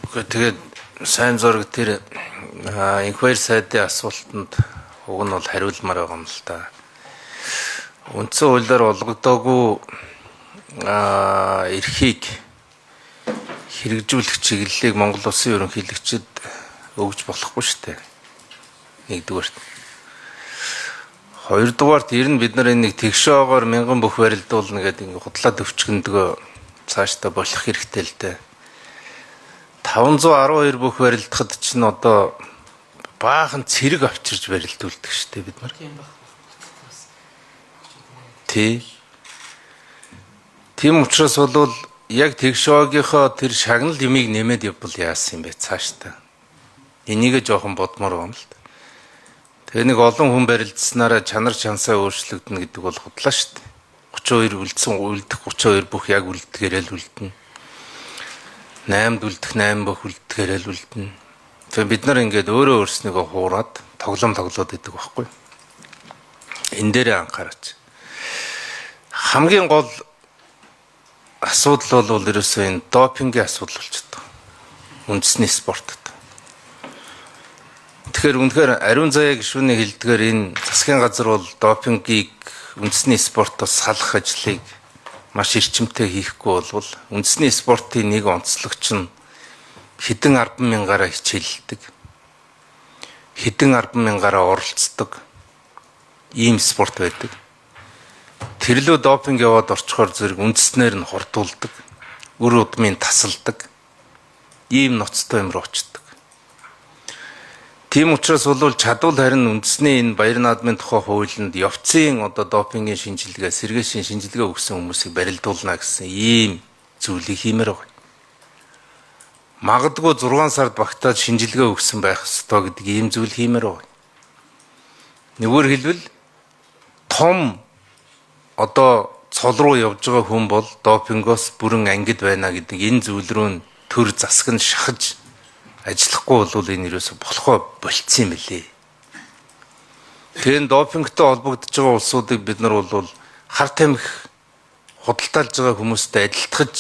Үгүй, тэгээд сайн зураг тэр инх баяр сайдын асуултанд уг нь бол хариулмаар байгаа юм л да. Үндсэн хуулиар олгодоогүй эрхийг хэрэгжүүлэх чиглэлийг Монгол Улсын ерөнхийлөгчид өгж болохгүй шүү дээ. Нэгдүгээрт. Хоёрдугаарт ер нь бид нар энэ нэг тэгшөөгөөр мянган бүх барилдуулна гэдэг ингээ худлаа төвчгөндгөө цаашдаа болох хэрэгтэй л дээ. 512 бүх барилдахад чинь одоо баахан цэрэг авчирж барилдуулдаг шүү дээ бид нар. Тий. Тийм учраас бол яг тэгшөөгийнхөө тэр шагнал юмыг нэмээд явбал яасан юм бэ цаашдаа. Энийгээ жоохон бодмоор байна л да. Тэгээ нэг олон хүн барилдсанараа чанар чансаа өөрчлөгдөнө гэдэг бол худлаа шүү дээ. 32 үлдсэн үлдэх 32 бүх яг үлдгээрээ л үлдэнэ. 8-д үлдэх 8 бүх үлдгээрээ л үлдэнэ. Тэгээ бид нар ингээд өөрөө өөрснийгөө хуураад тоглоом тоглоод идэг байхгүй. Энэ дээрээ анхаараач. Хамгийн гол асуудал бол ерөөсөө энэ допингийн асуудал болчиход байгаа. Үндэсний спортод. Тэгэхээр үнэхээр ариун заяа гишүүний хэлдгээр энэ засгийн газар бол допингийг үндэсний спортоос салах ажлыг маш эрчимтэй хийхгүй болвол үндэсний спортын нэг онцлогч нь хэдэн 10 мянгаараа хичээлдэг, хэдэн 10 мянгаараа оролцдог ийм спорт байдаг. Тэр лүү допинг яваад орчхоор зэрэг үндэснээр нь хордуулдаг, үр удмын тасалдаг ийм ноцтой юм руу очдог. Тийм учраас бол чадвал харин үндэсний энэ баяр наадмын тухай хуулинд явцын одоо допингийн шинжилгээ, сэргээшийн шинжилгээ өгсөн хүмүүсийг барилдуулна гэсэн ийм зүйлийг хиймээр байна. Магадгүй 6 сард багтаад шинжилгээ өгсөн байх ёстой гэдэг ийм зүйл хиймээр байна. Нэггээр хэлбэл том одоо цол руу явж байгаа хүн бол допингоос бүрэн ангид байна гэдэг энэ зүйл рүү төр засаг нь шахаж ажиллахгүй бол энэ ерөөсө болохоо болцсон юм лээ. Тэгэхээр допингтой холбогдож байгаа улсуудыг бид нар бол хар тамхи худалдаалж байгаа хүмүүстэй адилтгаж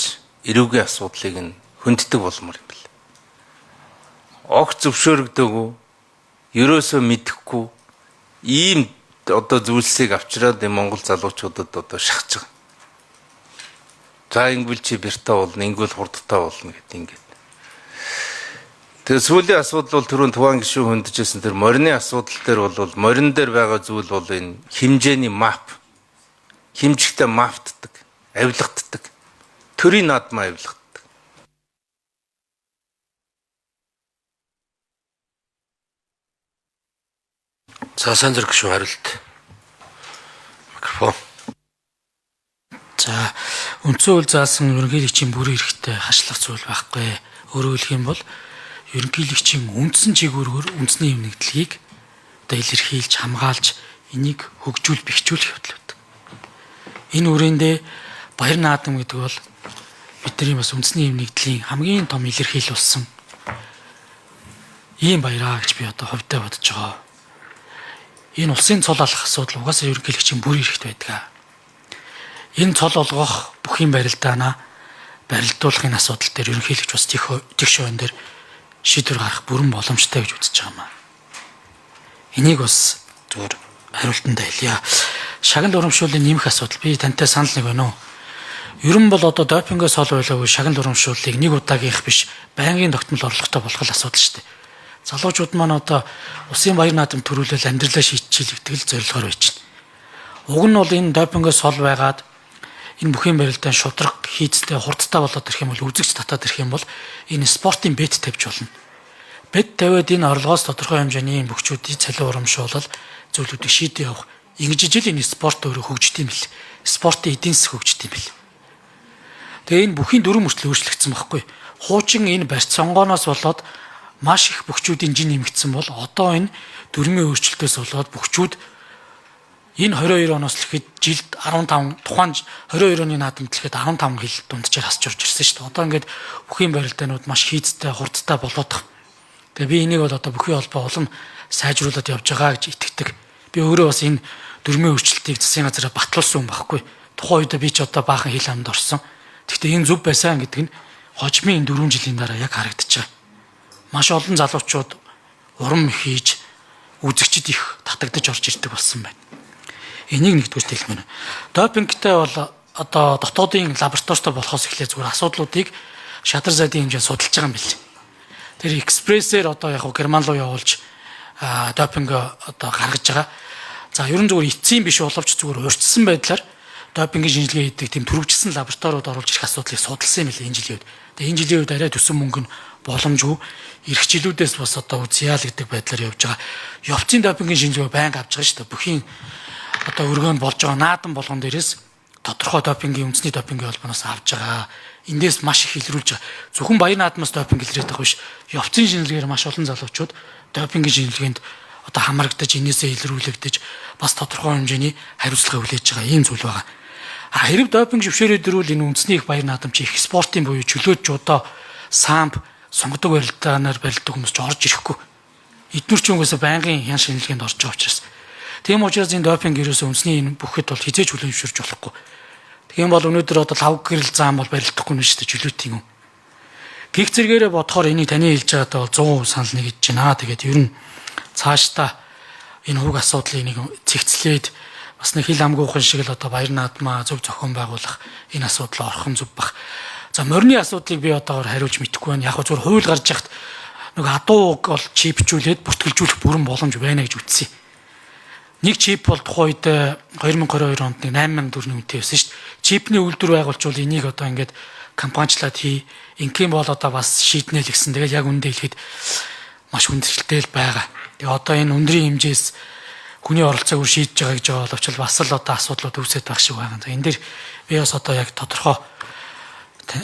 эрүүгийн асуудлыг нь хөнддөг болмоор юм бэл. Огт зөвшөөрөгдөөгүй, ерөөсөө мэдэхгүй ийм одоо зүйлсийг авчираад энэ Монгол залуучуудад одоо шахаж байгаа. За, ингэвэл чи бэртаа болно, ингэвэл хурдтай болно гэдэг ингээд. Тэгээ сүүлийн асуудал бол түрүүн Туваан гишүүн хөндөжсэн тэр морины асуудал дээр бол морин дээр байгаа зүйл бол энэ хэмжээний map. Хэмжигтэй map тдаг, авилгаддаг. Төрийн наадмаа авилгаддаг. За, сайн зэрэг гишүүн хариулт. Микрофон. За, үндсэн хууль заасан ерөнхийлөгчийн бүрэн эрхтэй хашлах зүйл байхгүй. Өөрөөр хэлэх юм бол ерөнхийлөгчийн үндсэн чигүүргээр үндэсний эв нэгдлийг одоо илэрхийлж, хамгаалж, энийг хөгжүүл бэхжүүлэх явдал байдаг. Энэ үрээндээ баяр наадам гэдэг бол бидний бас үндэсний эв нэгдлийн хамгийн том илэрхийлэл болсон ийм баяраа гэж би одоо хувьдаа бодож байгаа. Энэ улсын цол алах асуудал угаасаа ерөнхийлөгчийн бүрэн эрхт байдаг. Энэ цол олгох бүхийн барилдаанаа барилдуулахын асуудал дээр ерөнхийлөгч бас тэгш хувийн дээр шийдвэр гаргах бүрэн боломжтой гэж үзэж байгаа юм аа. Энийг бас зүгээр хариултандаа хэлье. Шагнал урамшууллын нэмэх асуудал би тантай санал нэг байна уу? Ер нь бол одоо допингоос хол байлаагүй шагнал урамшууллыг нэг удаагийнх биш, байнгын тогтмол орлоготой болох л асуудал шүү дээ. Залуучууд маань одоо улсын баяр наадам төрүүлэл амьдралаа шийдчихэл гэдэг л зорилгоор байж байна. Уг нь бол энэ допингоос хол байгаад энэ бүхийн барилдаан шудраг хийцтэй хурдтай болоод ирэх юм бол, үзэгч татаад ирэх юм бол энэ спортын бет тавьж болно. Бет тавиад энэ орлогоос тодорхой хэмжээний бөхчүүдийн цалин урамшуулал зүйлүүдийг шийдээ явах. Ингэж ижил энэ спорт өөрөө хөгждөг юм бэл. Спортын эдийн засаг хөгждөг юм бэл. Тэгээ энэ бүхийн дүрм мөртлөө өөрчлөгдсөн байхгүй. Хуучин энэ барьц сонгооноос болоод маш их бөхчүүдийн жин нэмэгдсэн бол одоо энэ дүрмийн өөрчлөлтөөс болоод бөхчүүд энэ 22 оноос л ихэд жилд 15, тухайн 22 оны наадамд л ихэд 15 хил дунджаар хасч орж ирсэн шүү дээ. Одоо ингээд бүхийн барилдаанууд маш хийцтэй, хурдтай болоод байгаа. Тэгээ би энийг бол одоо бүхийн холбоо улам сайжруулад явж байгаа гэж итгэдэг. Би өөрөө бас энэ дүрмийн өөрчлөлтийг засгийн газараа батлуулсан юм багхгүй. Тухайн үед би ч одоо баахан хил амд орсон. Гэхдээ энэ зөв байсан гэдэг нь хожмын энэ 4 жилийн дараа яг харагдаж байгаа. Маш олон залуучууд урам хийж үзэгчд их татагдаж орж ирдэг болсон байна. Энийг нэгдүгээр хэлмээр. Допингтэй бол одоо дотоодын лабораторитой болохоос эхлээ зүгээр асуудлуудыг шатар зайдын хэмжээнд судалж байгаа юм билээ. Тэр экспрессээр одоо яг Герман руу явуулж допинг одоо гаргаж байгаа. За ерөн зүгээр эцсийн биш боловч зүгээр урьдчилсан байдлаар допингийн шинжилгээ хийдэг тийм төрөвжсөн лабораториуд оруулж ирэх асуудлыг судалсан юм билээ энэ жилийн үед. Тэгээ энэ жилийн үед арай төсөн мөнгө нь боломжгүй. Ирэх жилүүдээс бас одоо үзье л гэдэг байдлаар явж байгаа. Явцын допингийн шинжилгээ байнга авч байгаа шүү дээ. Бүхийн одоо өргөөнд болж байгаа наадам болгон дээрээс тодорхой допингийн үндэсний допингийн холбооноос авч байгаа. Эндээс маш их илрүүлж байгаа. Зөвхөн баяр наадмаас допинг илрээд байгаа биш. Явцын шинжилгээгээр маш олон залуучууд допингийн шинжилгээнд одоо хамрагдаж, энээсээ илрүүлэгдэж бас тодорхой хэмжээний хариуцлага хүлээж байгаа ийм зүйл байгаа. А хэрэг допинг зөвшөөрөөд ирвэл энэ үндэсний их баяр наадам чи их спортын буюу чөлөөт жудо, самб сонгодог барилдаанаар барилдаг хүмүүс ч орж ирэхгүй. Эднүр ч угаасаа байнгын хян шинжилгээнд орж байгаа учраас. Тийм учраас энэ допинг ерөөсөө үндэсний энэ бүхэд бол хизээж хүлээн зөвшөөрч болохгүй. Тийм бол өнөөдөр одоо лав гэрэл заам бол барилдахгүй нь шүү дээ чөлөөтийн юм. Гих зэргээрээ бодохоор энийг таны хэлж байгаатай бол 100% санал нэгдэж байна. Тэгээд ер нь цаашдаа энэ хүүг асуудлыг нэг цэгцлээд бас нэг хил амгүйхан шиг л одоо баяр наадмаа зөв зохион байгуулах энэ асуудал орхон зөв бах. За морины асуудлыг би одоогор хариулж мэдэхгүй байна. Яг хөө зүгээр хууль гарч яхад нэг адууг бол чипжүүлээд бүртгэлжүүлэх бүрэн боломж байна гэж үтсэн. Нэг чип бол тухайн үед 2022 онд нэг 8000 төгрөгийн үнэтэй байсан шүү дээ. Чипний үйлдвэр байгуулчвал энийг одоо ингээд компаничлаад хий. Ингийн бол одоо бас шийднэ л гэсэн. Тэгэл яг үндэ хэлэхэд маш хүндэлтэй л байгаа. Тэгээ одоо энэ өндрийн хэмжээс хүний оролцоог шийдэж байгаа гэж байгаа боловч бас л одоо асуудлууд үүсээд байх шиг байгаа. За энэ дэр би бас одоо яг тодорхой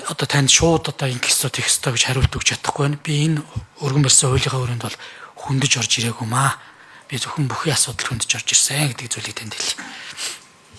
одоо танд шууд одоо ингэх ёстой тэгэх ёстой гэж хариулт өгч чадахгүй байна. Би энэ өргөн барьсан хуулийнхаа өрөөнд бол хөндөж орж ирээгүй маа. Би зөвхөн бүхий асуудал хөндөж орж ирсэн гэдэг зүйлийг танд хэлье.